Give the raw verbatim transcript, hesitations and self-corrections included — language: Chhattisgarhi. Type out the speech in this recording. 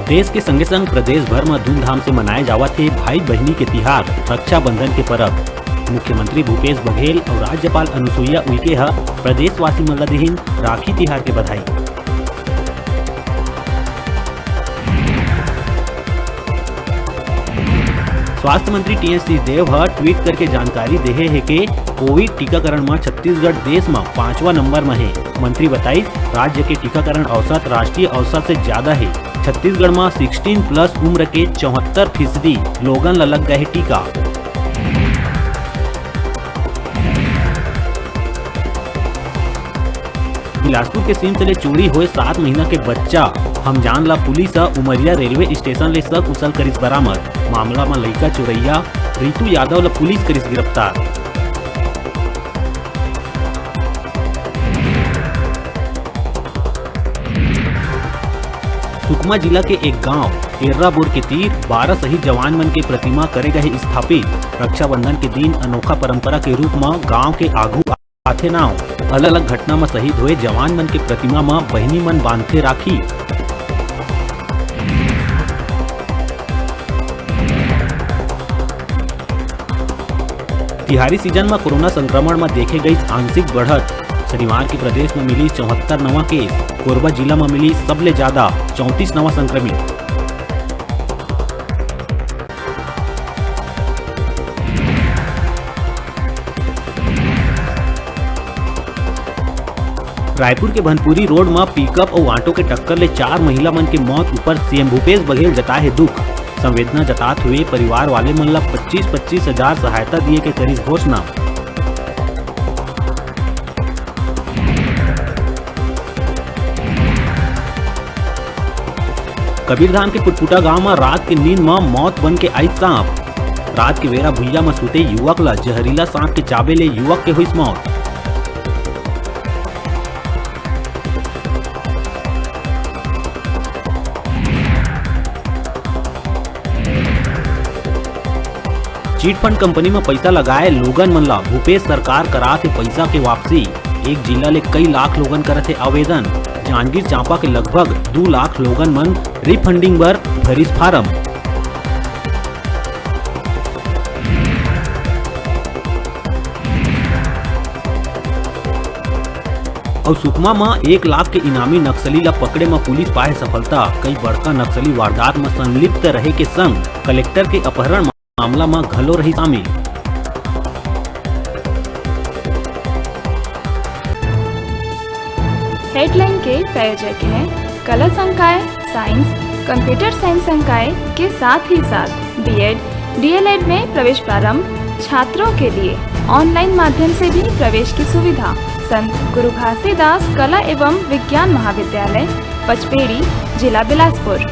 देश के संगे संग प्रदेश भर म धूमधाम से मनाए जावत हे भाई बहिनी के तिहार रक्षाबंधन के परब। मुख्यमंत्री भूपेश बघेल अउ राज्यपाल अनुसुईया उइके ह प्रदेशवासी मन ल दिहिन राखी तिहार के बधाई। स्वास्थ्य मंत्री टीएस सिंहदेव ह ट्वीट करके जानकारी देहे हे के कोविड टीकाकरण म छत्तीसगढ़ देश म पांचवा नंबर म हे। मंत्री बताइस, राज्य के टीकाकरण औसत राष्ट्रीय औसत से ज्यादा हे। छत्तीसगढ़ म सिक्सटीन प्लस उम्र के चौहत्तर फीसदी लोगन ल लग गए हे टीका। बिलासपुर के सिम्स ले चोरी होए सात महीना के बच्चा हमजान ला पुलिस ह उमरिया रेलवे स्टेशन ले सकुशल करिस बरामद। मामला म लइका चोरइया रितु यादव ला पुलिस करिस गिरफ्तार। सुकमा जिला के एक गांव एर्राबोर के तीर बारह शहीद जवान मन के प्रतिमा करे गए स्थापित। रक्षाबंधन के दिन अनोखा परंपरा के रूप म गांव के आघू आथे नाव। अलग-अलग घटना म शहीद होए जवान मन के प्रतिमा म बहिनी मन बांधथे राखी। तिहारी सीजन म कोरोना संक्रमण म देखे गईस आंशिक बढ़त। शनिवार के प्रदेश म मिली चौहत्तर नवा केस, कोरबा जिला म मिली सबले ज्यादा चौंतीस नवा संक्रमित। रायपुर के भनपुरी रोड म पिकअप अउ ऑटो के टक्कर ले चार महिला मन के मौत ऊपर सीएम भूपेश बघेल जताए हे दुख। संवेदना जतात हुए परिवार वाले मन ल पच्चीस पच्चीस हजार सहायता दिए के करिस घोषणा। कबीरधाम के पुटपुटा गांव म रात के नींद म मौत बन के आइस सांप। रात के बेरा भुइयां म सूते युवक ल जहरीला सांप के चाबे ले युवक के होइस मौत। चिट फंड कंपनी म पइसा लगाए लोगन मन ला भूपेश सरकार करात हे पइसा के वापसी। एक जिला ले कई लाख लोगन करत हे आवेदन। जांजगीर चांपा के लगभग दू लाख लोगन मन रिफंडिंग बर भरिस फारम। अउ सुकमा म एक लाख के इनामी नक्सली ला पकड़े म पुलिस पाए सफलता। कई बड़का नक्सली वारदात म संलिप्त रहे के संग कलेक्टर के अपहरण मामला म घलो रही शामिल। हेडलाइन के प्रायोजक हैं कला संकाय, साइंस, कंप्यूटर साइंस संकाय के साथ ही साथ बीएड, डीएलएड में प्रवेश प्रारंभ। छात्रों के लिए ऑनलाइन माध्यम से भी प्रवेश की सुविधा। संत गुरु घासीदास कला एवं विज्ञान महाविद्यालय, पचपेड़ी, जिला बिलासपुर।